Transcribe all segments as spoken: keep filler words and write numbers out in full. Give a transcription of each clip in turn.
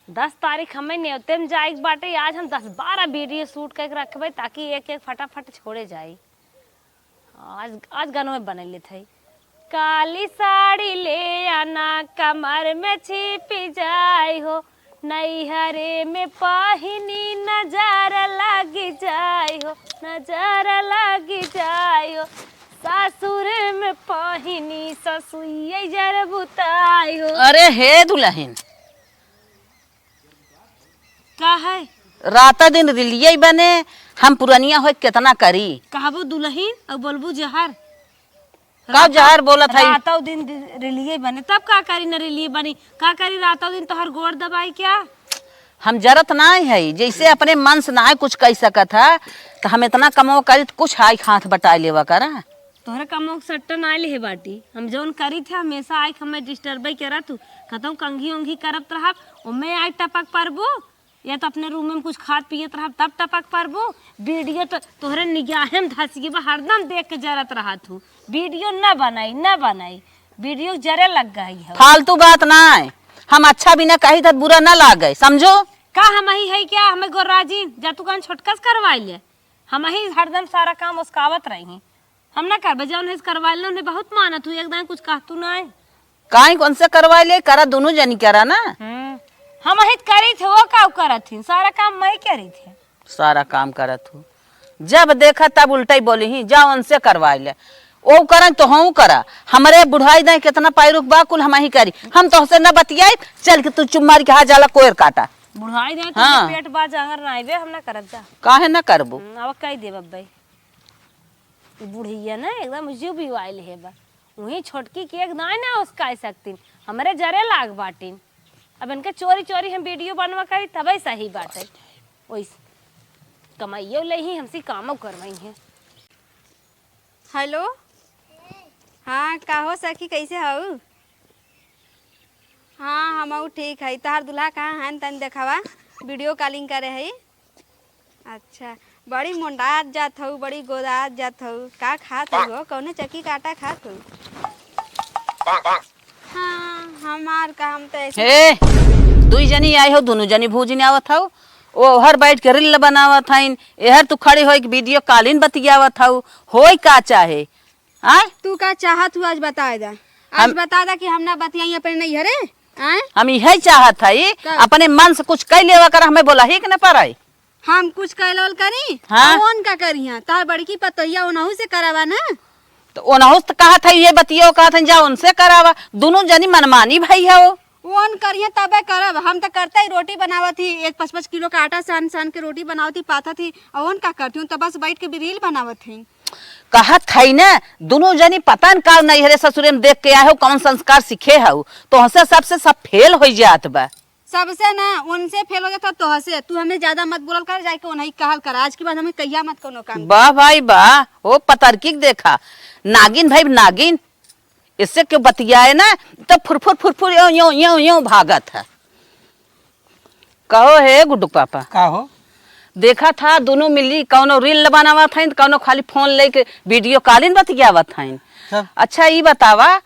दस तारीख हमें नेवते में जाए के बाटे। आज हम दस बारह वीडियो शूट करके रखबे, ताकि एक एक फटाफट छोड़े जाई। आज, आज गानवे बने लेत हई। काली साड़ी ले आना, कमर में छिपी जाई हो, नैहरे में पहिनी नजर लागी जाई हो, नजर लागी जाई हो, सासुर में पहिनी ससुइये जर बुताई हो। अरे हे दुलहिन, का है? राता दिन रिलिये बने, हम पुरनिया होए केतना करी। कहबू दुलहिन अउ बोलबू जहर। का राता, जहर बोलत हई? रातौ दिन दि-, रिलिये बने, तब का करी न रिलिये बनी, का करी रातौ दिन तोहर गोड़ दबाई क्या? हम जरत नाय हई, जैसे अपने मन से नाय कुछ कह सकत ह, त हम इतना कमो करी त कुछ आइक हाथ बटाई लेवा करा। तोहरे कमो के सट्टा नाय लेहे बाटी, हम जौन करी थे हमेशा आइक हमें डिस्टर्बे करत हू, कतौ कंघी उंघी करत रहब, ओमे आइक टपक परबू। या तो अपने रूम में कुछ खात पियत रहब तब टपक परबू। वीडियो तो तोहरे निगाहे में धस गई बा, हरदम देख के जरत रहत हू। वीडियो न बनाई, न बनाई, वीडियो जरे लग गई है। फालतू बात ना है, हम अच्छा भी ना कही त बुरा ना लागे, समझो। का हम ही है क्या, हमें गोर्राजी जा तू कौन छोटकस करवाई ले, हम ही हरदम सारा काम उसकावत रही। हम ना करबे, जौन है करवा लेना, उन्हें बहुत मानत हूँ, एकदम कुछ कहतू ना है। काहे कौन से करवा ले, करा दोनों जनी करा ना। हम्म, हम ही करी थे, वो का करत थी, सारा काम मैं करी थे। सारा काम करत हूँ, जब देखा तब उल्टा ही बोली ही, जा उनसे करवा ले, ओ करन तो हूँ करा। हमरे बुढ़ाई दे कितना पैरुख बा, कुल हम ही करी, हम तोहसे न बतियाई, चल के तू चुप मार के हाथ जाला कोयर काटा। बुढ़ाई दे हाँ। पेट बा जांगर ना आइबे, हम ना करब जा। काहे ना करबू? हम्म, अब कह देब अब भाई। ई बुढ़िया ना एकदम जीव बिवाइल है बा। वहीं छोटकी के एक दाई ना उसकाए सकतीन, हमरे जरे लाग बाटिन। अब इनके चोरी चोरी हम वीडियो बनवा करी तबे सही बाटे। ओइस कमाइयो ले ही हमसे कामो करवाई है। हेलो, हाँ का हो सखी, कैसे हऊ? हाँ हमहू ठीक है। तहार दुल्हा कहाँ हन, तनी देखावा, वीडियो कॉलिंग करे है। अच्छा, बड़ी मोंडात जात हऊ, बड़ी गोदात जात हऊ। का खात हऊ हो? कौने चक्की का आटा खात हऊ? हाँ, हमार का, हम तो ऐसे हे, दुई जनी आई हो, दुनू जनी भूजिन आवत हऊ। ओहर बैठ के रील बनावत हईन, एहर तू खड़ी होई के वीडियो कॉलिंग बतियावत हऊ। होई का चाहे? आय? तू का चाहत हू आज बताए दा। आज हम बता दा कि हम ना बतियाई अपने नैहरे। आय? हम इहे चाहत हई, का? अपने मन से कुछ कह लेवा कर, हमें बोला ही कि न पड़े। हम कुछ कह लेवल करी? हाँ। ओन का करिहा? तार बड़की पतोहिया ओनहू से करावा ना। तो ओनहू से कहत हई, ये बतियो कहत हई, जा उनसे करावा। दोनों जनी मनमानी भई हो। ओन करिहे तबे करब, हम तो करते ही रोटी बनावत ही, एक पाँच पाँच किलो का आटा सान सान के रोटी बनावत ही, पाथत ही, और ओन का करती हूँ, तो बस बैठ के रील बनावत ही। कहत हई ना, दुनू जनी पता न का नैहरे ससुरे में देख के आए हो, कौन संस्कार सीखे हो, तोहसे सबसे सब फेल हो जात बा। सबसे ना, उनसे फेल हो जात हो तोहसे। तू हमें ज्यादा मत बोलल कर, जाके उन्हीं कहल कर। आज के बाद हमें कहिया मत कोनो काम। वाह भाई वाह, ओ पतरकी के देखा, नागिन भाई नागिन, इससे क्यों बतियाए ना, तो फुरफुर फुरफुर यो यो यो यो भागत है। कहो हे गुड्डू पापा। का हो? देखा था दोनों मिली कौनो रील बनावत हईन, कौनो खाली फोन लेके वीडियो कॉलिंग बतियावत हईन। सब। अच्छा ई बतावा,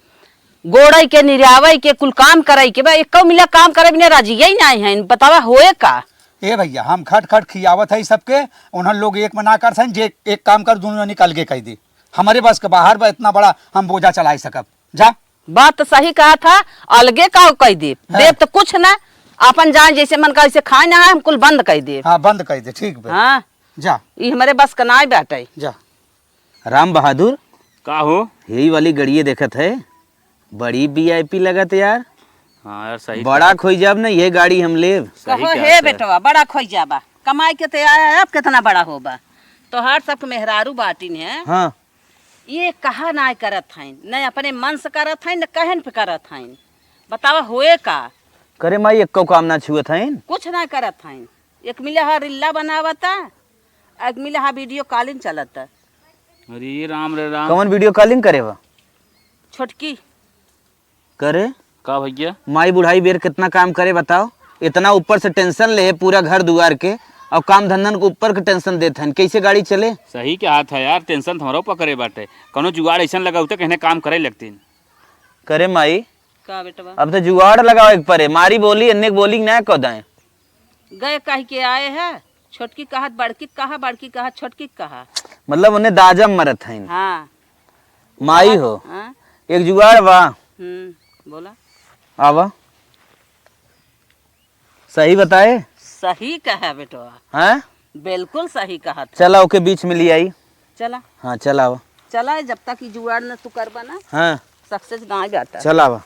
गोड़ई के निरावई के कुल काम करई के बा, एको मिला काम करे बिना राजी ही नाहीं हईन, बतावा होए का? ए भैया, हम खट खट खियावत हई सबके, उन्हन लोग एक में ना कर सकें, जे एक काम कर, दोनों जनी के अलगे कह दे। हमरे बस के बाहर बा, इतना बड़ा हम बोझा चलाए सकब। जा। बात तो सही कहा था, अलगे का कह देब, हाँ। देब तो कुछ ना, अपन जान जैसे मन का वैसे खाए ना है, हम कुल बंद कह देब। हाँ, बंद कह दे, ठीक बा। हाँ। जा। ई हमरे बस का नाई बाटे। जा। राम बहादुर। का हो? यही वाली गड़िए देखत है, बड़ी वी आई पी लगत यार। हाँ यार, सही बड़ा कहा। खोई जाब ना, ये गाड़ी हम लेब। सही कहो कहा हे था। बेटवा, बड़ा खोई जाबा, कमाई के ते आया है, अब कितना बड़ा होबा। तोहार सबके मेहरारू बाटिन है। हाँ। ये कहा ना करत हईन, न अपने मन से करत हईन, न कहन पे करत हईन। बतावा होए का? करे माई, एक्को काम ना छुअत हईन। कुछ ना करत हईन। एक मिले हा रिल्ला बनावता, एक मिले हा वीडियो कॉलिंग चलता। अरे राम रे राम। कौन वीडियो कॉलिंग करे बा? छोटकी। करे? का भैया? माई बुढ़ाई बेर कितना काम करे बताओ, इतना ऊपर से टेंशन ले पूरा घर दुआर के, और काम धंधन के ऊपर के टेंशन देत हन, कैसे गाड़ी चले? सही कहा था यार, टेंशन तो हमरो पर करे बाटे, कौनो जुगाड़ ऐसन लगावते कहने काम करे लगतीन। करे माई, का बेटवा? अब तो जुगाड़ लगावे के परे, मारी बोली, एन्ने के बोली ना को दाएं। गए कह के आए है, छोटकी कहत बड़की कहा, बड़की कहत छोटकी कहा। मतलब उन्हें दाजम मरत हईन। हाँ। माई हो, हाँ। एक जुगाड़ बा। हम्म, बोला। आवा। सही बताए? सही कहा बेटवा। हैं? बिल्कुल सही कहा था। चला ओके बीच में ले आई। चला। हाँ, चला आवा। चला, जब तक ई जुगाड़ न तू करबा ना, हाँ। Success ना जाता। चला आवा।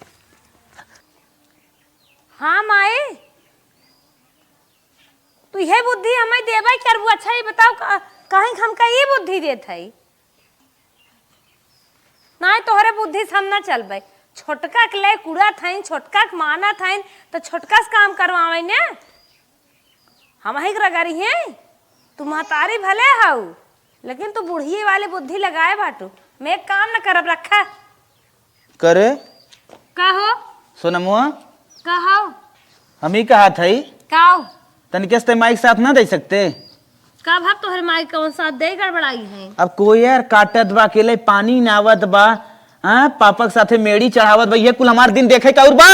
हाँ माई, तू इहे बुद्धि हमें देबे करबू। अच्छा, ई बताओ, का-, काहे हमका ई बुद्धि देत है? नाहीं, तोहरे बुद्धि से हम ना चलबै। छोटका के ले कुड़त हईन, छोटका के मानत हईन, त छोटका से काम करवावै ने। हमही के रगरी हैं, तू महतारी भले हऊ, लेकिन तू बुढ़िये वाली बुद्धि लगाए बाटू। मैं एक काम न करब, रखा। करे? का हो? सोनमुआ? का हो? हम ही कहा थई। का हो? तनिके से माई के साथ ना दे सकते? का भाव तोहरे माई कौन साथ दे गड़बड़ाई है? अब कोयर काटत बा, अकेले पानी नावत बा, हाँ, पापा के साथे मेड़ी चढ़ावत बा, ये कुल हमार दिन देखे का और बा?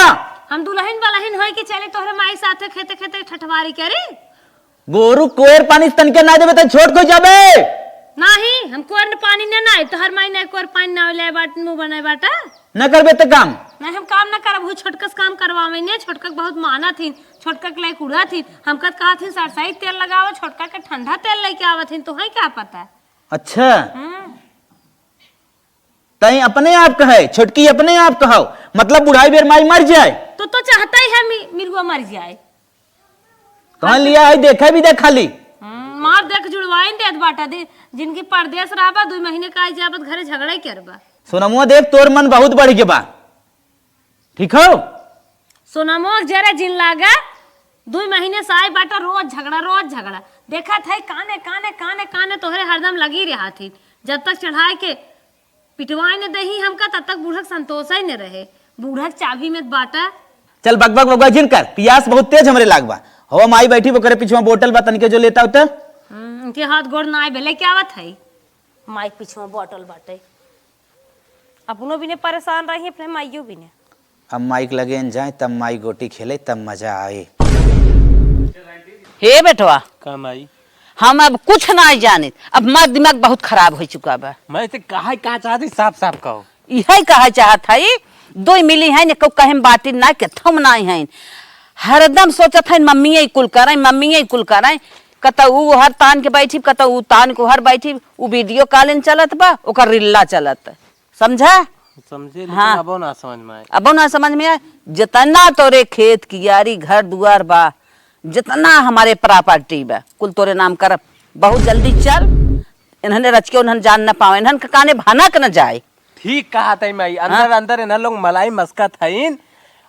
हम दुलहिन बलहिन होई के चले तोहरे माई साथे खेते खेते ठठवारी करी? गोरू कोयर पानी से तनिके ना देबे त छोट कोई जाबे। नाही, हम कोयर न पानी न नाई, तोहर माई न कोयर पानी ना ले बाट, मुंह बनाए बाटा। न करबे त काम? नहीं, हम काम न करब, हु छोटका से काम करवावे ने, छोटका के बहुत मानत हिन, छोटका के लायक उड़त हिन, हमका त कहत हिन सरसई तेल लगावा, छोटका के ठंडा तेल लेके आवत हिन, तोहे क्या पता? अच्छा। हम्म। तई अपने आप कहे, छोटकी अपने आप कहो, मतलब बुढ़ाई बेर माई मर जाए। तो, तो चाहता ही है मि-, मिरुआ मर जाए। कहाँ लिया है, देखे भी देख खाली। हम्म, मार देख जुड़वाइन देत बाटा दे, जिनकी परदेस रहबा, दुई महीने का आई जाबत घरे झगड़ा ही करबा। सोनमुआ देख, तोर मन बहुत बढ़ गया बा, ठीक हो? सोनमुआ के जरे जिन लागा, दुई महीने से आई बाटा, रोज झगड़ा, रोज झगड़ा। देखत है काने, काने, काने, काने तोहरे हरदम लगी रहा थी, जब तक चढ़ाए के पिटवाए न दही हमका, तब तक बूढ़क संतोष ही न रहे। बूढ़क चाभी में बाटा। चल बक बक बक बक जिन कर, पियास बहुत तेज हमरे लाग बा। हो माई बैठी, ओकरे पिछुआ बोतल बा, तनिके जो लेता होता। हम्म, उनके हाथ गोड़ ना आए, लेके आवत है। माई पिछुआ बोतल बाटे। अपनो बिने परेशान रही, अपने माइयो बिने। अब माई के लगे न जाए, तब माई गोटी खेले, तब मजा आए। हे बेटवा, का माई? हम अब कुछ नाहीं जानित, अब हमार दिमाग बहुत खराब होइ चुका बा। मैं ते कहा, का चाहत ही, साफ साफ कहो। इहे कहा चाहत हई, दुई मिली हैं, एको कहे में बाटी ना, केथो में नाहीं हैं। हरदम सोचत हैं, मम्मिये कुल करें, मम्मिये कुल करें। कतौ ऊ हर तान के बैठी, कतौ ऊ तान के हर बैठी, ऊ video calling चलत बा, ओकर रिल्ला चलत। समझा? समझे, लेकिन हाँ। अबो ना समझ में आए। अबो ना समझ में आए। जितना तोरे खेत कियारी, घर दुआर बा, जितना हमारे property बा, कुल तोरे नाम करब। बहुत जल्दी चल, इन्हने रच के उन्हन जान न पावे, इन्हन के काने भनक न जाए। ठीक कहा तई माई, अंदर हाँ। अंदर इन्हन लोग मलाई मस्कत हईन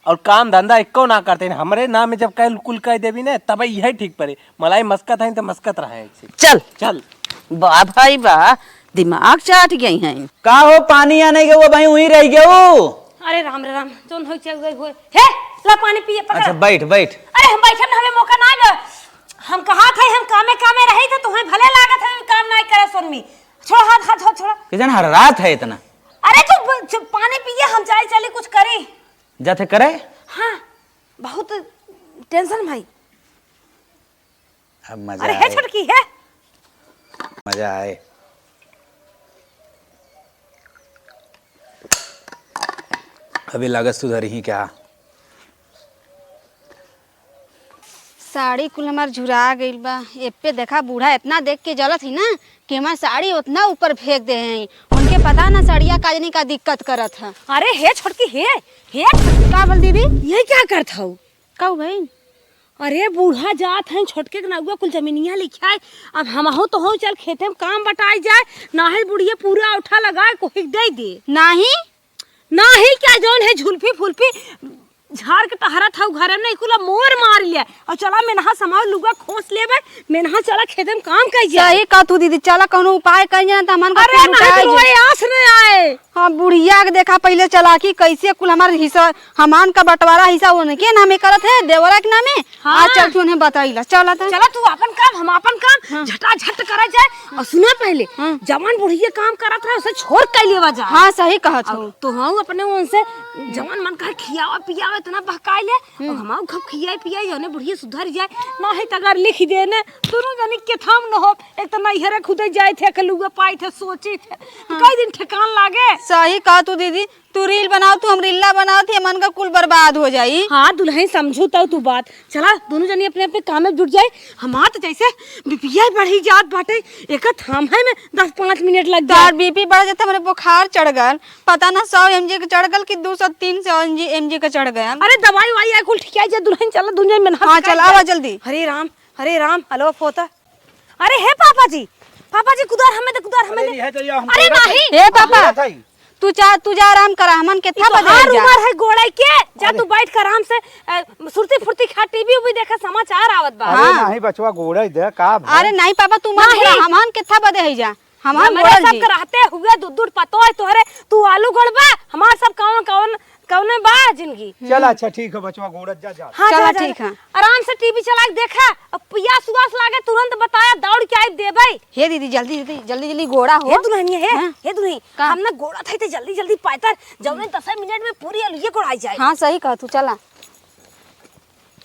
और काम धंधा एको ना करते हैं। हमरे नाम में जब कह कुल कह देबी ना, तब यही ठीक पड़े। मलाई मस्कत है तो मस्कत रहे ऐसे। चल। चल। वाह भाई वाह, दिमाग चाट गई हैं। का हो, पानी आने के वो भाई वहीं रह गए हो? अरे राम रे राम, जोन होई चल गई होई। हे, ला पानी पिए, पकड़। अच्छा, बैठ, बैठ। अरे हम बैठे ना, हमें मौका ना आवे। हम कहा थे, हम कामे कामे रही थे, तुम्हें भले लागत है, हम काम ना करे सुनमी। छोड़ हाथ, हाथ, हाथ छोड़। किजन हर रात है इतना? अरे तू ब-, चुप, पानी पिए, हम जाए चली कुछ करी। जाते करे? हाँ, बहुत tension भाई। अब मजा अरे हे आए। छोटकी हे। मजा आए। अभी लागत सुधरी ही क्या? साड़ी कुल हमार झुरा गइल बा। एप्पे देखा, बूढ़ा इतना देख के जलत ही ना कि हमार साड़ी उतना ऊपर फेंक दे हैं। उनके पता ना साड़िया का जनी का दिक्कत करत है। अरे हे छोटकी हे, हे छोटकी। का बोल दीदी? ये क्या करत हऊ? का हो भाई? अरे बूढ़ा जात हैं, छोटके के नौआ कुल जमीनिया लिखाए। अब हमहू तो हो चल खेते में काम बटाई जाए, नाहिल बुढ़िया पूरा औठा लगाए कोही दे दे। नाही? नाही क्या, जौन है झुलफी फुलफी झाड़ के टहरत हऊ घरे में, नहीं कुला मोर मार लिया। और चला मेनहा समाओ लुगा खोस लेबे, मेनहा चला खेते में काम कर जाए। सही कह तू दीदी, चला कौनो उपाय कर जाए त हमन का अरे खून नहीं उठाए तो जाए। आस नहीं आए। हाँ, बुढ़िया के देखा पहिले चलाकी, कैसे कुल हमार हिस्सा, हमान का बंटवारा हिस्सा उनके नामे करत है, देवरा के नामे। हाँ। आज चल तू उन्हें बताइला, चला त। चला तू आपन काम, हम आपन काम, हाँ। झटाझट करा जाए। और सुना पहिले, हाँ। जवान बुढ़िया काम करत रहे, उसे छोड़ के लेवा जाए। हाँ, सही कहत हो। तो हाँ, अपने उनसे जवान मन का खियावा पियावा, इतना बहकाए ले, और हमाऊ खूब खियाए पियाए, जौने बुढ़िया सुधर जाए, ना है त अगर लिख दे ने, दोनों जनी के थाम न हो, एक तो नैहरे खुदे जाए थे, के लुआ पाई थे, सोची थे, हाँ। कई दिन ठिकान लागे। सही कहा तू दीदी, तू रील बनाओ, तू हम रील ना बनाओ, थे मन का कुल बर्बाद हो जाई। हाँ दुल्हन, समझू तो तू बात। चला दोनों जनी अपने अपने काम में जुट जाए। हमार तो जैसे बीपीआई बढ़ी जात बाटे, एक थाम है में दस पाँच मिनट लग जाए। तार बीपी बढ़ जाता, हमरे बुखार चढ़ गल, पता ना सौ एमजी के चढ़ गल कि दो सौ तीन सौ एमजी के चढ़ गया। अरे दवाई वाई आई कुल ठीक है जे दुल्हन, चला दोनों जनी मेहनत हाँ, कर चला, जाए। आवा जल्दी। हरे राम, हरे राम, हेलो पोता। अरे हे पापा जी, पापा जी कुदार हमें दे, कुदार हमें अरे दे। नहीं है, चलिए, हम अरे बोला नहीं। था। हे पापा, बोला था ही। तू जा, तू जा आराम करा, हमन के ई था तो बदे हर जा। उम्र है गोड़े के, जा अरे। तू बैठ कर आराम से, अ, सुरती फुर्ती खा, टीवी उवी देखा, समाचार आवत बा। अरे हाँ। नहीं बचवा, गोड़े दे, का भा? अरे नहीं पापा, तू मत नहीं। गोड़ा, हमन के था बदे है जा। हमार हमरे गोड़ल सब जी। के रहते हुए दू दू पतोह तोहरे, तू आलू गोड़बा, हमार सब कौन कौन कौने बा जिंदगी। चल हम्म। अच्छा ठीक है बचवा, गोड़त जा, जा। हाँ, चला जा, जा, ठीक जा। है। आराम से टीवी चला के देखा, अब पियास उआस लागे तुरंत बताया, दौड़ के आई देबे। हे दीदी, जल्दी जल्दी जल्दी जल्दी गोड़ा हो। हे दुल्हनिया, हे, हाँ। हे दुल्हन, का? हम ना गोड़ा था तो जल्दी जल्दी पायतर, जौने दस मिनट में पूरी अलुए गोड़ाई जाए। हाँ सही कहा तू, चला।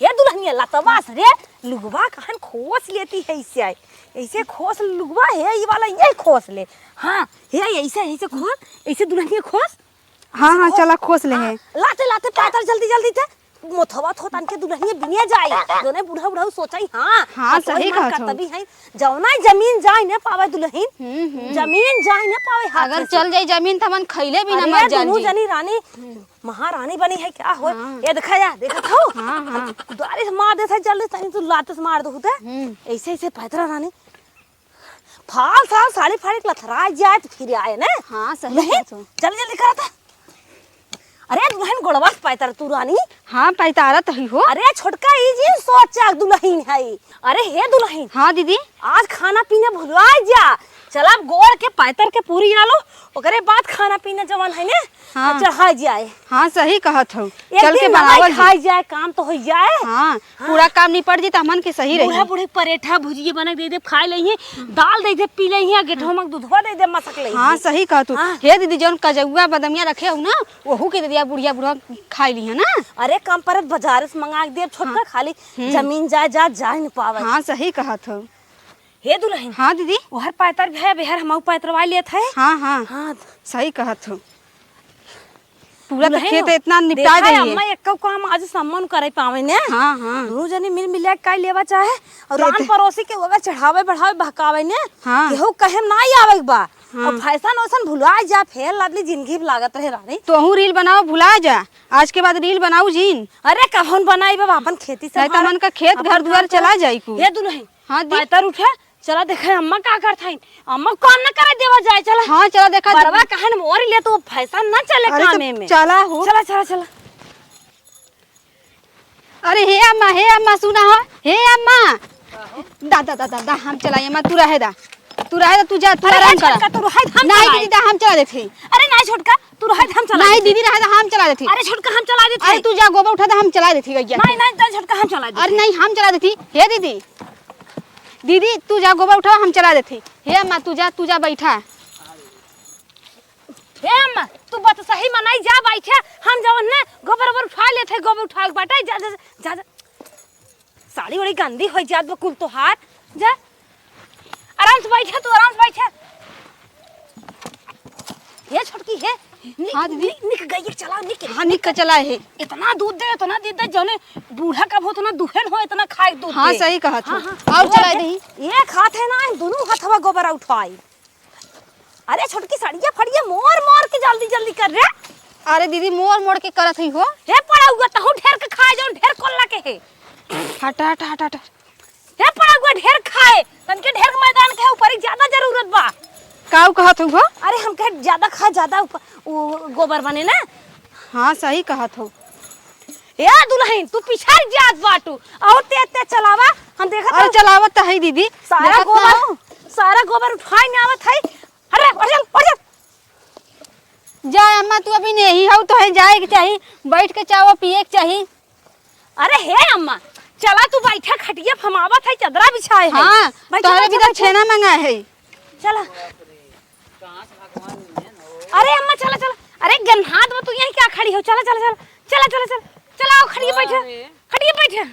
हे दुल्हनिया, लतवा से रे, लुगवा कहन खोस लेती है इससे आई। ऐसे खोस लुगवा है, ये वाला ये खोस ले। हाँ, हे ऐसे, ऐसे खोस, ऐसे दुल्हनिया खोस। हाँ, हाँ, खोस। चला खोस ले हाँ, है। लाते, लाते पातर जल्दी, जल्दी थे। मोथवा थो तन के दुल्हनिया बिनिया जाई। दोने बूढ़ा, बूढ़ा सोचाई, हाँ, हाँ, सही कहत हो। तभी है, जौना जमीन जाए न पावे दुल्हन, हम्म, हम्म। जमीन जाए न पावे हाथ अगर से। चल जाई जमीन, त हमन खइले भी ना अरे, मर जान दोनों जी। जनी रानी हम्म। महारानी बनी है क्या हो? हाँ। ये देखा या, देखत हो? हाँ, हाँ। कुदारी से मार देत है, जल्दी तनी तू लात से मार दो होते। हम्म। ऐसे, ऐसे पैतरा रानी। फाल साल साड़ी फाड़ी के लथरा जाए तो फिर आए ना। हाँ, सही नहीं? बात हो। जल्दी, जल्दी करा था। अरे, दुल्हन गोड़वा से पैतर तू रानी। हाँ, पैतारा तो ही हो। अरे, छोटका ई जी सोचा दुल्हन है। अरे, हे दुल्हन। हाँ, दीदी। आज खाना पीना भुलवा जा। चला, अब गोड़ के पैतर के पूरी आलो, ओकरे बाद खाना पीना जवन है ने, हाँ। चढ़ा जाए। हाँ, सही कहत हौ। एक चल के दिन दवाई बनावल जी। खाई जाए, काम तो हो जाए। हाँ, हाँ। पूरा काम निपट जी त हमन के सही रही। बूढ़ा बूढ़े परेठा भुजिया बना के दे दे, खाए लेइहे, दाल दे दे, पी लेइहे, गेठवा में दूधवा दे दे, मसक लेइहे। हाँ, सही कहत हौ। हाँ। हे दीदी, जौन कजौआ बदमिया रखे हौ ना, ओहू के दे दिया, बुढ़िया बुढ़वा खाए लिहे ना। अरे, कम परत बाजार से मंगा के दे, छोटका हाँ। खाली हम्म। जमीन जायदाद जाए न पावे। हाँ, सही कहत हौ। हे दुल्हन। हाँ दीदी। ओहर पैतर भी है, बेहर हमहू पैतरवा लेत है। हाँ, हाँ। हाँ। सही कहत हो। पूरा तो दुल्हन खेत हो, इतना निपटा देखा है, गई है। अम्मा एक्को काम आज सम्मान करे पावे ने। हाँ, हाँ। दोनों जनी मिल मिला के काई लेवा चाहे और ते-, रान ते- पड़ोसी के ओकर चढ़ावे बढ़ावे बहकावे ने। हाँ। केहू कहे में ना आवे के बा। हाँ। और फैशन वैशन भुला जा, फेर लवली जिंदगी में लागत रहे रानी। तोहू रील बनाओ, भुला जा। आज के बाद रील बनाऊ जिन। अरे कहून बनाई बाबा, अपन खेती से नहीं तो हमार मन का खेत अपन घर दुआर काम चला कर। जाई कुल। हे दुल्हन, हाँ दी। पैतर उठा, चला देखा अम्मा का करत हईन। अम्मा काम न करे देवा जाए, चला। हाँ, चला देखा बरवा दे। कहन मोर ले तो फैशन ना चले अरे तो कामे में। चला हो। चला, चला, चला। अरे हे अम्मा, हे अम्मा, सुना हो। हे अम्मा। दा, दा, दा, दा, दा, हम चलाई अम्मा, तू रहे दा। तू रहे दा, तू जा, तू अरे आराम हे कर। छोटका, तू रहे, हम नहीं चलाई। दीदी, दा, हम चला देते। अरे नहीं छोटका, तू रहे, हम चला नहीं देते। दीदी, रहे दा, हम चला देते। अरे छोटका, हम चला देते। अरे तू जा, गोबर उठा दा, हम चला देते, गैया। नहीं, नहीं, नहीं छोटका, हम चला देते। अरे नहीं, हम चला देते। हे दीदी, दीदी, तू जा, गोबर उठा, हम चला देते। हे अम्मा, तू जा, तू जा, बैठा। हे अम्मा, तू बात सही मनाई जा, बैठा। हम जवन ना गोबर ओबर उठा लेते, गोबर उठावे के बाटे, जा, जा, जा, जा। साड़ी ओड़ी गंदी होइ जात बा कुल तोहार। जा। आराम से बैठा तू, आराम से बैठा। हे छोटकी, हे। नि-, हाँ, दीदी। नि-, निक गई, चला, निक। हाँ, निक के चला है। इतना दूध दे, इतना दूध दे, जौने बूढ़ा कब हो, इतना दुहेन हो, इतना खाए दूध हाँ, दे। सही कहत हो। हाँ, हाँ। आओ, वो चला दे। दही। एक हाथ है ना, दोनों हाथवा गोबर उठाई। अरे छोटकी सड़िया फड़िया मोर मोर के जल्दी जल्दी कर रे। अरे दीदी मोर मोर के करत हई हो। हे पड़ौआ तहू ढेर के खाए जौन ढेर कोल्ला के हे। हट हट हट हट। हे पड़ौआ ढेर खाए तनके ढेर के मैदान के ऊपर ही ज्यादा जरूरत बा। काऊ कहत हऊ हो? अरे हम कहे ज्यादा खा ज्यादा ऊपर उ गोबर बने ना। हाँ सही कहत हो। ए दुल्हन, तू पिछाड़ जात बाटू। और तेज तेज चलावा, हम देखत अरे हई। चलावत त हई दीदी, सारा देखत गोबर, ना हो। सारा गोबर उठाई में आवत हई। अरे, अरे, अरे। जा अम्मा, तू अभी नहीं हऊ, तोहे जाए के चाही, बैठ के चाह पिए के चाही। अरे हे अम्मा, चला तू बैठा, खटिया फमावत है, चदरा बिछाए है। हाँ, बैठा, तोहरे बैठा, बिना बैठा। छेना मंगा है। चला। अरे अम्मा, चला, चला। अरे गन्हात में तू यहीं क्या खड़ी हो? चला, चला, चला। चला, चला, चला। चला, आओ, खटिया बैठा। खटिया बैठा।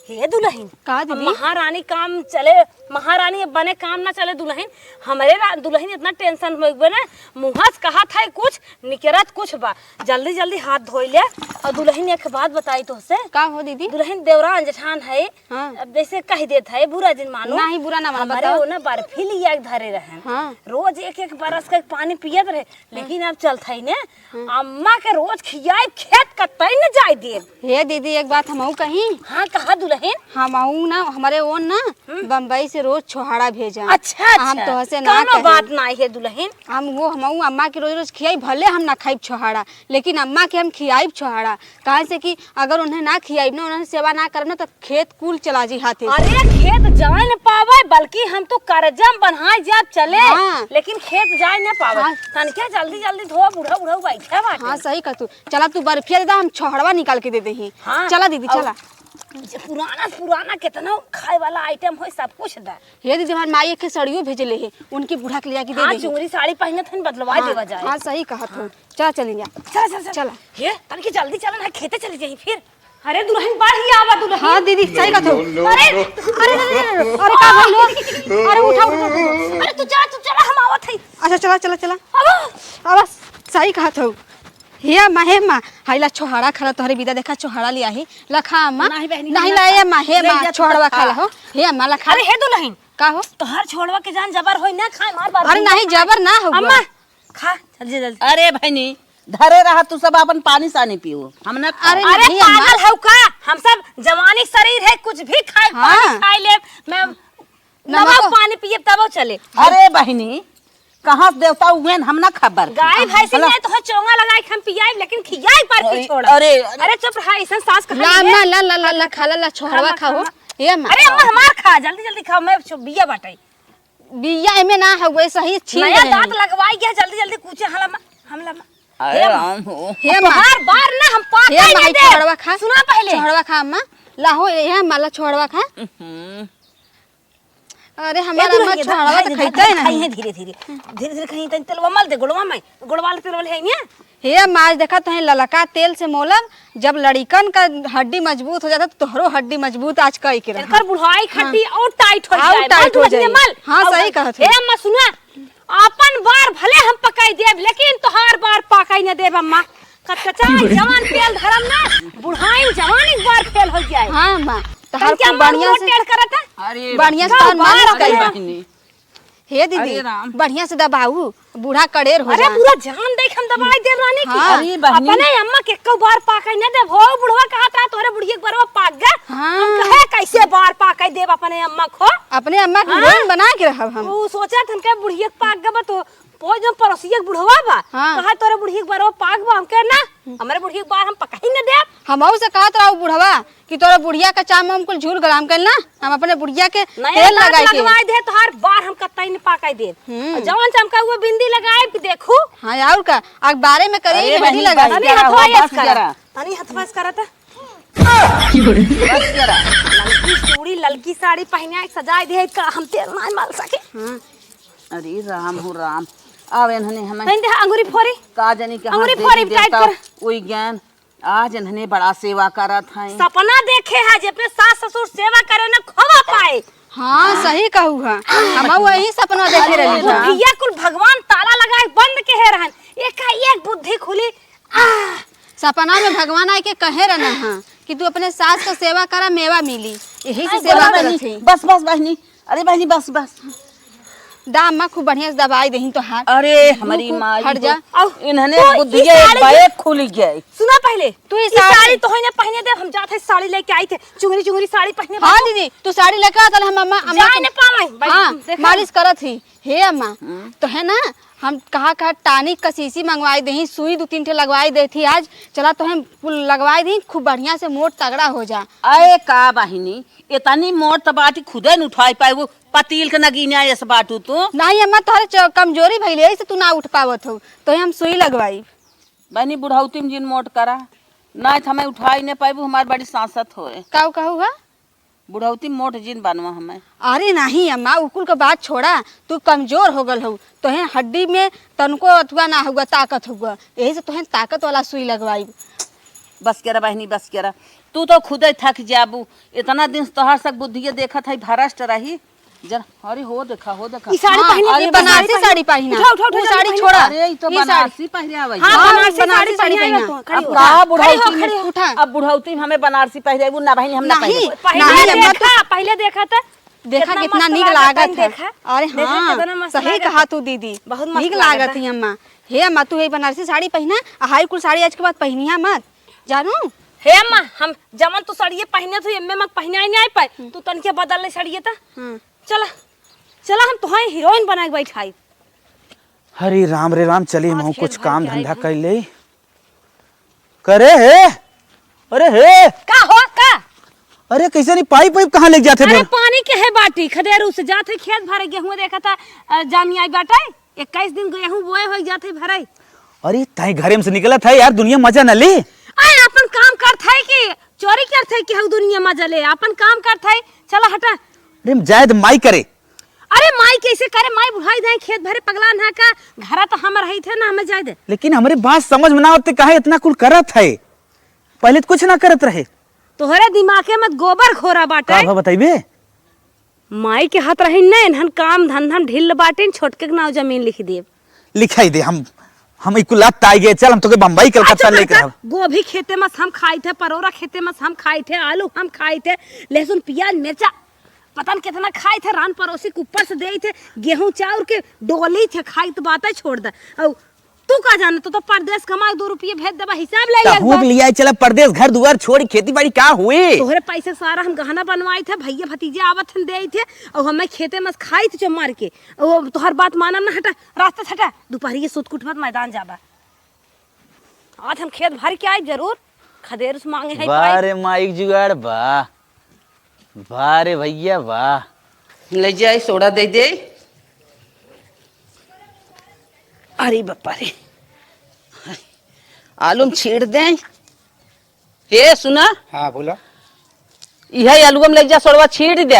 हे दुलहिन, का दीदी? महारानी काम चले, महारानी बने काम ना चले दुलहिन। हमरे रा-, दुलहिन इतना tension में बा ना, मुँह से कहत है कुछ, निकरत कुछ बा। जल्दी जल्दी हाथ धोई ले। और दुलहिन एक बात बताई तोहसे। का हो दीदी? दुलहिन देवरान जेठान है, हाँ। अब जैसे कह देत है, बुरा जिन मानो। नहीं, बुरा ना मानो, हमरे बताओ। वो ना बर्फी लिया के धरे रहन। हाँ। रोज एक एक बरस का पानी पियत रहे, लेकिन अब चलत है ने, हम्म। अम्मा के रोज खियाई, खेत कतई न जाए देब। हे दीदी, एक बात हमहू कही। हाँ, कहा दुलहिन। हमहू ना, हमरे ओन ना, हम्म। बम्बई से रोज छोहाड़ा भेजा। अच्छा, हम अच्छा। तोहसे ना कौनो कहे। बात ना है दुलहिन। हम वो, हमहू अम्मा के रोज रोज खियाई, भले हम ना खाइब छोहाड़ा, लेकिन अम्मा के हम खियाइब छोहाड़ा। काहे से कि अगर उन्हें ना खियाइब ना, उन्हें सेवा ना करब ना, तो खेत कुल चला जी हाथे से। अरे, खेत जाए न पावे, बल्कि हम तो करजा में बन्हाए जाब चले, हाँ। लेकिन खेत जाए न पावे। हाँ। तनिके जल्दी जल्दी धो, बूढ़ा बूढ़ा बैठे बाटे। हाँ, सही कह तू। चला तू बर्फिया दे दा, हम छोहड़वा निकाल के दे देही। हाँ। चला दीदी, और चला। जे पुराना पुराना कितना खाए वाला item हो, सब कुछ दा। हे दीदी, हमार माई एक सड़ियो भेजले है, उनकी बूढ़ा के लिया के दे हाँ, देही। चुंगरी साड़ी पहनत हन, बदलवा हाँ, देवा जाए। हाँ, सही कहत हो। हाँ। चला चली जा। चला, चला, चला। चला। हे, तनिके जल्दी चला ना, खेते चली जाई फिर। अरे दुलहिन, बाढ़ ही आवा दुलहिन। हाँ दीदी, सही कहत हो। No, no, अरे, no। अरे, अरे, अरे, अरे, का भइल हो? अरे उठा, उठा, उठा। अरे तू जा, तू चला, हम आवत हई। अच्छा चला, चला, चला। अब अब सही कहत हो। हे अम्मा, हे अम्मा, हाइला छोहड़ा खाला, तोहरे बिदा देखा छोहड़ा लिया ही। लखा अम्मा। नहीं बहनी, नहीं ना ला, ए खा। अम्मा, हे ले अम्मा, जा तू छोहड़वा खा। खाला हो। हे अम्मा, लखा। अरे हे दुलहिन। का हो? तोहर छोहड़वा के जान जबर होई ना, खाए मार बार अरे नहीं, जबर ना हो। अम्मा, खा, जल्दी, जल्दी। अरे बहनी, धरे रहा, तू सब अपन पानी सानी पियो, हम ना खाए। अरे अरे नहीं, अम्मा। पागल हौ का? हम सब जवानी शरीर है, कुछ भी खाए, हाँ। पानी खाए ले, मैं नमक नमक पानी पिए तब चले। अरे बहनी, कहाँ से देवता उहेन, हम ना खबर। गाय भैंसी भला नहीं तो चोंगा लगाए के हम पियाए, लेकिन खियाए पर की अरे, छोड़। अरे, अरे चुप रहा, ऐसन सास कहाँ ला, नहीं है। अम्मा, ला, ला, ला, ला, खा, ला, ला, छोहड़वा खा, खाओ। खा। ए अम्मा। अरे अम्मा, हमार खा, जल्दी, जल्दी खाओ, मैं छु-, बिया बाटे। बिया एमे ना हउए, सही छील नया देहे। दांत लगवाई गया, जल्दी जल्दी कूचे, हला मा, हमला मा। अरे हे मा। राम हो। हे मा। तोहार बार ना हम पाके हे ना माई, दे। छोड़वा खा। सुना पहले। छोड़वा खा अम्मा। लाहो, हे माला छोड़वा खा। हम्म। अरे ए हमारा अम्मा दुल्हनिया, छोड़वा धीरे, तो धीरे, खाइते धीरे, ही नहीं। खाइए धीरे धीरे। धीरे धीरे खाइए, तनी तेलवा मल दे, गोड़वा में। गोड़वा ले तेलवा ले आई ना। हे अम्मा, आज देखा तोहे ललका तेल से मोलब, जब लड़िकन का हड्डी मजबूत हो जाता तो तोहरो हड्डी मजबूत आज कई के रहा। एकर बुढ़ाई हाँ। खड्डी और टाइट हो और जाए, टाइट मल हो दुल्हनिया जाए। मल। हाँ, और सही कहत हे हो। अम्मा सुना, आपन बार भले हम पकाई देब, लेकिन तोहार बार पकाई न देब अम्मा। कचकचाई जवान तेल धरम ना, बुढ़ाई जवान एक बार फेल हो जाए। हाँ अम्मा, तोहार तनिके खूब अम्मा बढ़िया मुंह से टेढ़ करत है। अरे बढ़िया से गाँव तोहार बार मालिश अरे करी। बहिनी। हे दीदी, अरे राम। बढ़िया से दबाऊ, बूढ़ा कड़ेर हो अरे जाए। पूरा जान देख हम दबाई दे रानी की। हाँ। अरे बहिनी। अपने अम्मा के एको बार पाके न देब हो, बुढ़वा कहत रहा तोरे बुढ़िया के बरवा पाक गे। हाँ। हम कहे कैसे बार पाके देब अपने अम्मा को? अपने अम्मा के हाँ। हीरोइन बना के रहब हम। ऊ सोचत हन के बुढ़िया के पाक गे बा तो पहुंच जब पड़ोसिया के बुढ़वा बा। हाँ। कहा तोरे बुढ़िया के बरवा पाक बा, हम कहे ना, हमरे बुढ़िया के बार हम पकही न देब। हमहू से कहत रहा ऊ बुढ़वा, कि तोरा बुढ़िया का चाम हम कुल झूर गलाम कइल ना, हम अपने बुढ़िया के नया तेल दांत लगाई के। लगवाई दे, तोहार बार हम कतई न पाकाई देब। हम्म। जवन चमका हुआ बिंदी लगाई, देखू। हाँ, और का? अखबारे में करी अरे मेहंदी बहिनी, लगाई। बस तनी करा, हथवा हो, यस बस करा। करा। तनी हथवा यस करा त। बस करा। ललकी चूड़ी, ललकी साड़ी पहिने, एक सजाई दे, का हम तेल ना मल सके। हाँ। अरे राम हो राम, आवे इन्हने हमें। तनी दे अंगूरी फोरी। का जानी कहाँ अंगूरी देवी फोरी, टाइट देवता कर। उई ज्ञान। आज इन्हने बड़ा सेवा करत हैं। सपना देखे है जे अपने सास ससुर सेवा करे न खोवा पाए। हाँ, सही कहू है। हम वही सपना देखे रहली था। बुद्धिया कुल भगवान ताला लगाए बंद के है रहन। एकाएक बुद्धि खुली। आह! सपना में भगवान आए के कहे रहना है कि तू अपने सास का सेवा करा, मेवा मिली। यही से अरे सेवा बस करत बहिनी, है। बस, बस बहिनी। अरे बहिनी, बस, बस। दा अम्मा खूब बढ़िया से दबाई देही तोहार। अरे, हमारी मुंह माई हट को जा। इन्हने तू बुद्धिया ई साड़ी एक खुल गई। सुना पहले, तू ई ई साड़ी साड़ी तो है ना पहने दे, हम जात है साड़ी लेके आई थे, चुंगरी चुंगरी साड़ी पहने हाँ बनो। दीदी, तू साड़ी लेके आ, चल हम अम्मा, अम्मा जाए को न पावे, भाई, हाँ, देखा। मालिश करत ही। हे अम्मा, हम्म। तोहे ना हम कहा कहा टॉनिक का शीशी मंगवाई देही, सुई दू तीन ठे लगवाई देथी आज। चला तोहे कुल लगवाई देही, खूब बढ़िया से मोट तगड़ा हो जा। अरे का बहिनी, इतनी मोट त बाटी खुदे न उठाई पाई, वो पतील के नगीना ऐसे बाटू तू। नहीं अम्मा, तोहरे च-, कमजोरी भइले, यही से तू ना उठ पावत हो, तोहे हम सुई लगवाई। बहिनी, बुढ़ौती में जिन मोट करा, नहीं त हमें उठाई नहीं पाइबू, हमार बड़ी सांसत होए। का कहू हा? बुढ़ौती मोट जिन बनवा हमें। अरे नहीं अम्मा, उ कुल के बात छोड़ा, तू कमजोर हो गल हो, तोहे हड्डी में तनको अथुआ ना हुआ, ताकत हुआ, यही से तोहे ताकत वाला सुई लगवाई। बस करा बहिनी, बस करा, तू तो खुदे थक जाबू। इतना दिन से तोहार सब बुद्धिये देखत है, भ्रष्ट रही। जरा, अरे हो देखा, हो देखा। ई साड़ी हाँ, पहने अरे के, बनारसी बनारसी साड़ी पहना। उठा, उठा, उठा, ऊ साड़ी साड़ी पहना। छोड़ा। अरे, ई तो ई साड़ी। बनारसी पहरे आवे हाँ, है। हाँ, बनारसी बनारसी साड़ी साड़ी पहना। पहना। अब खड़ी हो। का खड़ी बुढ़ौती हो, में, खड़ी हो। उठा। अब बुढ़ौती में हमें बनारसी पहरे, वो ना बहन, हम ना नहीं, पहने। पहले नहीं, अम्मा, देखा, तू पहले देखा त। देखा कितना कितना मस्त नीक लागत लागत है। है। देखा। अरे देखा हाँ, कितना मस्त सही लागत कहा है। तू दीदी। बहुत मस्त नीक लागत लागत है। है अम्मा। हे अम्मा, तू ये बनारसी साड़ी पहना, आ हाई कुल साड़ी आज के बाद पहनिया मत, जानू। हे अम्मा, हम जमन तू साड़िये पहने थी, एम्मे मग पहने आई नहीं आई पाए। हम्म। तू तनके बदल ले साड़िये त। हम्म। चला, चला, हम तोहाई हीरोइन बना के बैठाई। हरे राम रे राम, चली आज महू खेत कुछ भर काम के आई धंधा है। कर ले। करे हे, अरे हे। का हो, का? अरे कैसे नहीं, पाइप वाइप कहाँ लेके जाते अरे भर? पानी के है बाटी, खदेरू से जात है खेत भरे, गेहूं देखा था, अ, जामी आई बाटे, इक्कीस दिन गेहूं बोए हो जात है भरे। अरे तय घरे में से निकलत है यार, दुनिया मजा न ले। अरे अपन काम करत है कि चोरी करत है कि हम दुनिया मजा ले, अपन काम करत है, चला हटा। अरे हम जाए तो माई करे। अरे माई कैसे करे, माई बुढ़ाई जाए, खेत भरे पगला ना का, घरा तो हम रही थे ना, हमें जाए दे। लेकिन हमरे बात समझ में ना आवत, काहे इतना कुल करत है? पहले तो कुछ ना करत रहे। तोहरे दिमागे में गोबर घोरा बाटे। का भा बताइबे? माई के हाथ रही न, इन्हन काम धंधा में ढील बाटिन, छोटके के नाव जमीन लिख देब। लिखाई दे, हम, हम ई कुल लात आई गए, चल हम तोके बम्बई कलकत्ता अच्छा, लेके काका, रहब। गोभी खेते में से हम खाई थे, परोरा खेते में से हम खाई थे, आलू हम खाई थे, लहसुन प्याज मिर्चा पता न कितना खाई थे, रान परोसी के ऊपर से देई थे, गेहूं चाउर के डोली थे, खाई तो बातें छोड़ दे। औ तू का जाने, तू तो परदेस कमाए दो रुपये भेज देबा, हिसाब ले त लेत हुक बा। लिया चला परदेस, घर दुआर छोड़ी, खेती बाड़ी का हुई? तोहरे पैसे सारा हम गहना बनवाई थे, भैया भतीजे आवत हन देई थे, और हमें खेते में खाई थे जो मार के, और तोहर बात मानम ना, हटा, रास्ता से हटा, दोपहरिये सूत के उठबा त मैदान जाबा। आज हम खेत भर के आइब जरूर, खदेर से मांगे है वाह पाइप। रे माइक जुगाड़, वाह। वाह रे भैया, वाह। ले जाए, सोडा दे दे। अरे बापा रे, आलू में छीट दे। हे सुना, हाँ, बोला। इहे आलूआ में ले जा, सोडवा छीट दे।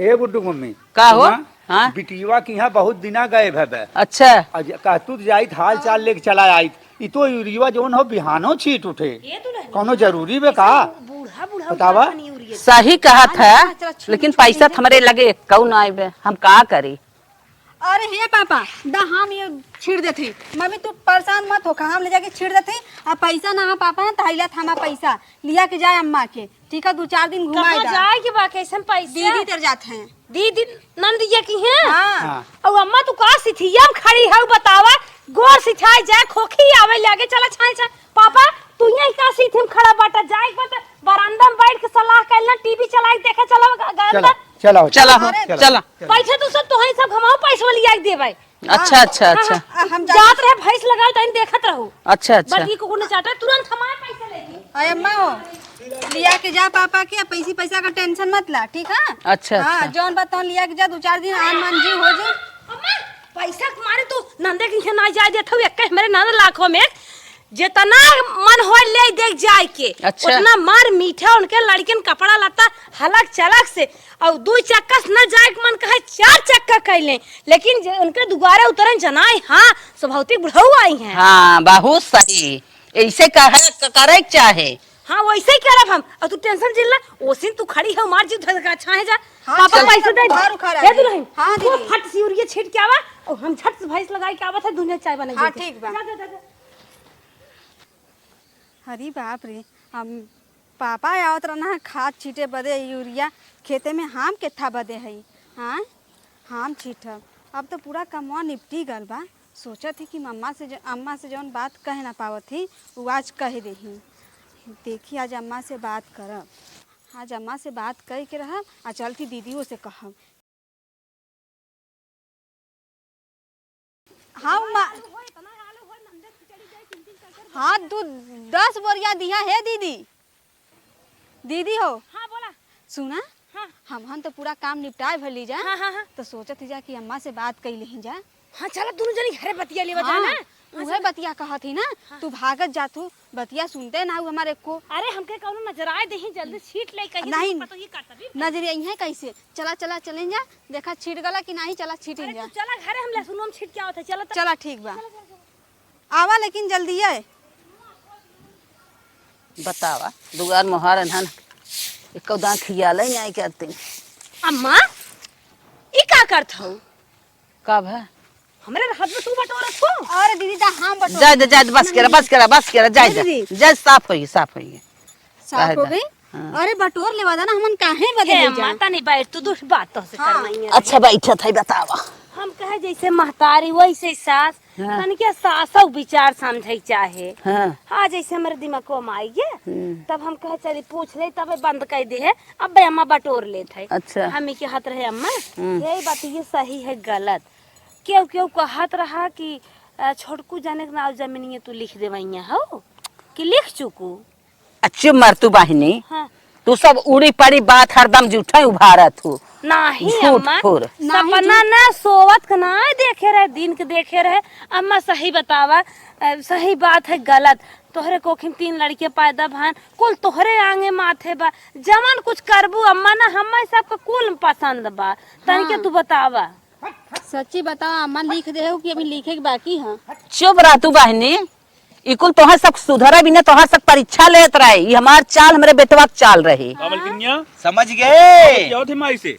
ए गुड्डू मम्मी, का हो? सुना, हाँ? बिटिया के यहाँ बहुत दिना गए भबे। अच्छा। अज-, कहतू तो जाइत, हाल चाल लेके चला आइत। ई तो यूरिया जौन हो, बिहानो छीट उठे। ये तो नहीं। कौनो जरूरी बे का? बूढ़ा, बूढ़ा बतावा। उठा तनी यूरिया। सही कहा हाँ, था, हाँ, चला, छीट, लेकिन छीट, पैसा छीट। हमरे लगे एक्कौ ना आइबे, हम का करी? अरे हे पापा, दा हम ये छीट देत हई। मम्मी तू परेशान मत हो, हम ले जाके छीट देत हई। अब पैसा ना है पापा, तो हइला थामा पैसा लिया के जाए अम्मा के। ठीक है, दो चार दिन घुमाए कहाँ दा। जाए के बा, कैसन पैसा? दीदी तर जात हैं। दीदी नंदिया की हैं? हाँ। हाँ। और अम्मा तू का सिथिया में खड़ी है बतावा, गोर सिथाए जाए, खोखी आवे लगे, चला छाए छाए। पापा तू यहीं का सिथी में खड़ा बाटा, जाए के बा त बरामदा में बैठ के सलाह कर लें, टीवी चला के देखे चला ग-, ग-, चला, अंदर। चला हो, चला हो, अरे, चला, चला। चला। बैठे तू सब, तोहई सब घमाओ पैसवा लिया के देबै। अच्छा, हाँ, अच्छा, हाँ, अच्छा। हाँ, हम जात जात रहे भैंस लगाओ, तनी देखत रहो। अच्छा, अच्छा। बड़की कुकुर ने चाटा, तुरंत हमारे पैसे लेके। अरे अम्मा हो, लिया के जा पापा के, पैसी पैसा का tension मत ला, ठीक है? अच्छा, हाँ, अच्छा। जौन बात तौन लिया के जा, दो चार दिन आन मान जी हो जी। अम्मा, पैसा के मारे तू नंदे के यहाँ ना जाए देत हऊ, एक मेरे नंद लाखों में, जितना मन हो ले दे जाए के, अच्छा। उतना मार मीठा उनके लड़किन कपड़ा लत्ता हलक चलक से, और दू चक्का से न जाए के मन कहे, चार चक्का कैले, लेकिन जे उनके दुआरे उतरन जनाए, हाँ, स्वभावती बुढ़ऊ आई हैं। हाँ, बहुत सही, ऐसे कहे, क-, करे के चाहे। हाँ, वैसे ही करब हम, और तू tension जिन ला, ओसिन तू खड़ी है, मार जी धर का छाए जा, हाँ, पापा चल। पैसे दे दे। बाहर उखाड़ा ए दे। दुल्हन, हाँ, तू दीदी। फट से यूरिया छीट के आवा, और हम झट से भैंस लगाई के आवत है, दुनिया चाय बनाई हाँ, देते। ठीक बा। जा, जा, जा, जा। अरे बाप रे, हम पापा आवत रहना है खाद छीटे बदे यूरिया, खेते में हम केथा बदे हई, हाँ, हम छीटब। अब तो पूरा कमवा निपटी गल बा। सोचत ही कि मम्मा से ज-, अम्मा से जौन बात कह ना पावत ही, उ आज कह देही। देखी, आज अम्मा से बात करब, आज अम्मा से बात कह के रहब, आ चलती दीदियों से कहब। हाँ, मा-, हाँ, दू, दस बोरिया दिहा है दीदी। दीदी हो। हाँ, बोला। सुना, हाँ। हमहन तो पूरा काम निपटाए भर ली जा। हाँ, हाँ, हाँ। तो सोचत ही जा कि अम्मा से बात कई लेही जा। हाँ, चला, दोनों जनी घरे बतिया लेवा जा हाँ, ना। हाँ, उहे चला। बतिया कहत ही ना, हाँ। तू भागत जात हू, बतिया सुनते ना हू हमारे को। अरे, हमके कौनो नजर आए देही, जल्दी छीट ले कहीं नहीं, पता ही काट तभी। नजर आई है कैसे? चला, चला, चलें जा, देखा छीट गला कि नहीं, चला छीटें अरे, जा। तू चला घरे, हम लहसुन हम छीट के आवत है, चला तो। चला, ठीक बा। चला, चला, चला। आवा लेकिन जल्दी है। बतावा, दुआर मोहार एन्हन एको दाँय खियाले नाहीं करतीं। अम्मा, ई का करत हऊ? का भा? हमरे हाथ में तू बटोरत हो? अरे दीदी, दा हम बटोर। जाए दे, जाए दे, बस करा, बस करा, बस करा, जाए दे। दीदी। जाए, साफ होई, साफ होई। साफ हो गई? हाँ। अरे बटोर लेवा दा ना, हमन काहे बदले हे जा? माता नहीं बैठ, तू दूसरी बात तो से हाँ। करवाई है। अच्छा, बैठत है, बतावा। हम कहे जैसे महतारी वैसे सास, हाँ। तनिके सासौ विचार समझे चाहे। हाँ। हाँ, जैसे हमरे दिमागो में आई है, हम्म। तब हम कहे चली पूछ ले, तबे बंद कर दे है, अब अम्मा बटोर लेत है। अच्छा। हम ही कहत रहे अम्मा, हम्म। यही बात ये सही है गलत? केहू केहू कहत रहा कि, अ, छोटकू जाने के नाव जमीनिए तू लिख देवैया हो कि लिख चुकू? आ चुप मर तू बहिनी। हाँ। तू सब उड़ी पड़ी बात हरदम झूठे उभारत हू। नाही झूठ अम्मा, फूर। सपना ना सोवत के ना देखे रहे, दिन के देखे रहे। अम्मा सही बतावा, अ, सही बात है गलत? तोहरे कोखिन तीन लड़के पैदा भन, कुल तोहरे आंगे माथे बा। जवन कुछ करबू अम्मा ना, हम्मा सबके कुल पसंद बा। तनिके हाँ। तू बतावा। सच्ची बतावा अम्मा, लिख दे हो कि अभी लिखे के बाकी है? चुप रह तू बहिनी। ई कुल तोहर सब सुधरे बिना तोहर सब परीक्षा लेत रहे। ई हमार चाल, हमरे बेटवा के चाल रही। का मलकिनिया? समझ गए? क्या होत है माई से?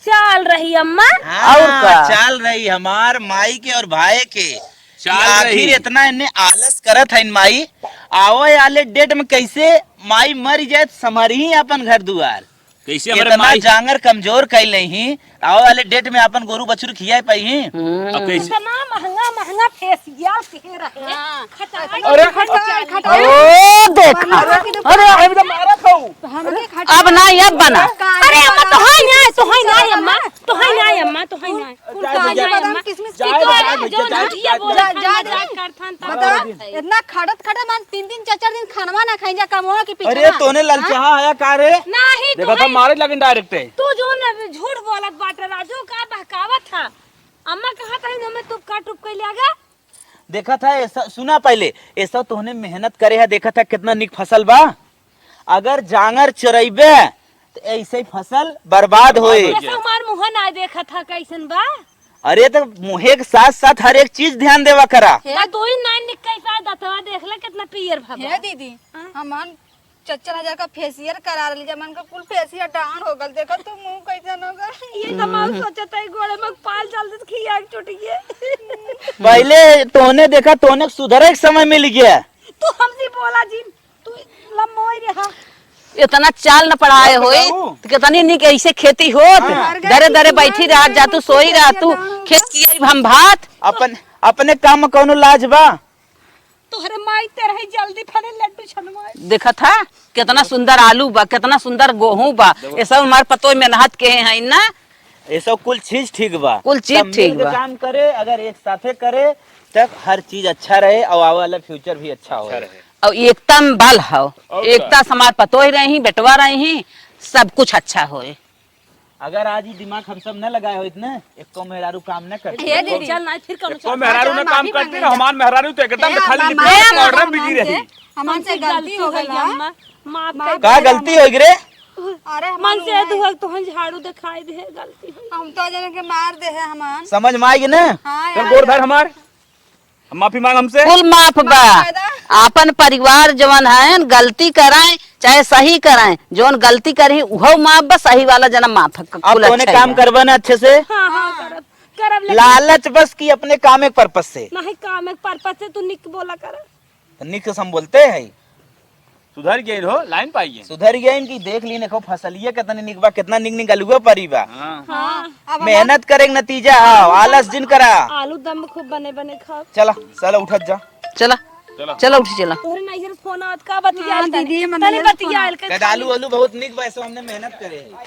चाल रही अम्मा। हाँ, और का? चाल रही हमार माई के और भाई के। चाल कि आखिर रही। इतना इन्हें आलस करत है माई, आवे वाले डेट में कैसे माई मर जाए तो संभारी ही अपन घर दुआर। कैसे हमरे इतना माई जांगर कमजोर कैले ही, आवे वाले डेट में आपन गोरू बछरू खियाए पाई ही। हम्म। अब कैसे? इतना महंगा महंगा फेशियल के रहे। हाँ। खटाई अरे, खटाई, खटाई। ओ, देखा। अरे, अरे, अरे, अरे, मारा खाऊ। तो हमके खटाई अब ना, अब बना। अरे, अम्मा, तो है ना, तो है ना, अम्मा, तो है ना, अम्मा, तो है ना। कुल काजू बादाम किशमिश जाए, जाए, जाए, जाए, जाए, जाए। बता, इतना खटत खटत मन तीन दिन चार चार दिन खानवा ना खाई जा, कमवा के पीछे अरे, ना। तोने ललचाहा आया का रे? नाही, देखा था, मारे लगिन direct है। तू जो न झूठ बोलत बाटे राजू, का बहकावत था? अम्मा कहा था हमें तुप का टुप कैले आगा? देखा था ऐसा, सुना पहले, ऐसा तोहने मेहनत करे है, देखा था कितना निक फसल बा। अगर जांगर चोरइबे, त ऐसे ही फसल बर्बाद होए। ऐसा हमार मुँह ना देखा था, कैसन बा? अरे, त मुँहे के साथ साथ हर एक चीज ध्यान देवा करा। हे त तू ही ना निकल पाए, दतवा देख ले, कितना पियर भवा। हे दीदी, हाँ? हमन चार चार हजार का फेशियल करा लेली, जब मन का कुल फेशियल down हो गल। देखा तू मुँह कैसन हो गल। ये त माँ सोचत है, गोड़े में पाल डाल दे, खिया के छूट गए। पहले तोहने देखा, तोहने सुधरे के समय मिल गया। तू हमसे बोला जिन। तू लम्बोई रहा। इतना चाल न पढ़ाए होई, तो कितनी निक ऐसे खेती होत। हाँ। दरे दरे बैठी रह जा तू, सोई रह तू, खेत की आई हम भात। अपन, अपने काम में कौनो लाज बा? तोहरे माई तेरे ही जल्दी फले लड्डू छनवाए। देखा था, कितना सुंदर आलू बा, कितना सुंदर गोहूं बा। ये सब हमार पतोय मेहनत के हैं ना। ये सब कुल चीज ठीक बा। कुल चीज तब ठीक मिल के बा। काम करे, अगर एक साथे करे, तब हर चीज अच्छा रहे और आवे वाला future भी अच्छा हो। अच्छा रहे। और एकता में बल हो, और का? एकता से हमार पतोह रही, बेटवा रही, सब कुछ अच्छा होए। अगर आज ही दिमाग हम सब न लगाए होइत न, एको मेहरारू काम न करते। हे दीदी, चल ना, फिर कौनो एको चल। मेहरारू न काम करते ना, हमार मेहरारू तो एकदम खाली lipstick powder में busy रही। हमसे गलती हो गई है, अम्मा, माफ कर दे। का गलती हो गई रे? अरे, मन से दुहल तोहन झाड़ू दिखाई दे, गलती हो गई। हम तो जन के मार दे है हमान। समझ में आई ना? हाँ, चल, यार। गोड़ धर हमार। माफी मांग हमसे। कुल माफ बा। माफ कर दे। आपन परिवार जवन है, गलती कराए चाहे सही कराए, जवन गलती करी उहो माफ बा, सही वाला जना माफ है। अब कुल तोने अच्छा काम ही बा। करबा ना अच्छे से? हाँ, हाँ, करब, करब, लेकिन लालच बस की अपने काम एक purpose से। नहीं, काम एक purpose से तू निक बोला कर। तो निक से हम बोलते हैं। सुधर गए हो, लाइन पाई है। सुधर गए इनकी, देख ली, देखो फसलिया कितनी निक बा, कितना निक निक अलुआ परी बा। हाँ। हाँ, अब मेहनत करे के नतीजा है, आलस जिन करा। आलू दम खूब बने बने खाओ। चला, चला उठत जा। चला। चला। चला उठी चला। तोहरे नैहर से फोन आवत का बतिया हाँ, आयल कर? दीदी, हमर तनी नैहर से फोन बतिया आयल कर। कद आलू, आलू बहुत निक बा, ऐसे हमने मेहनत करे है।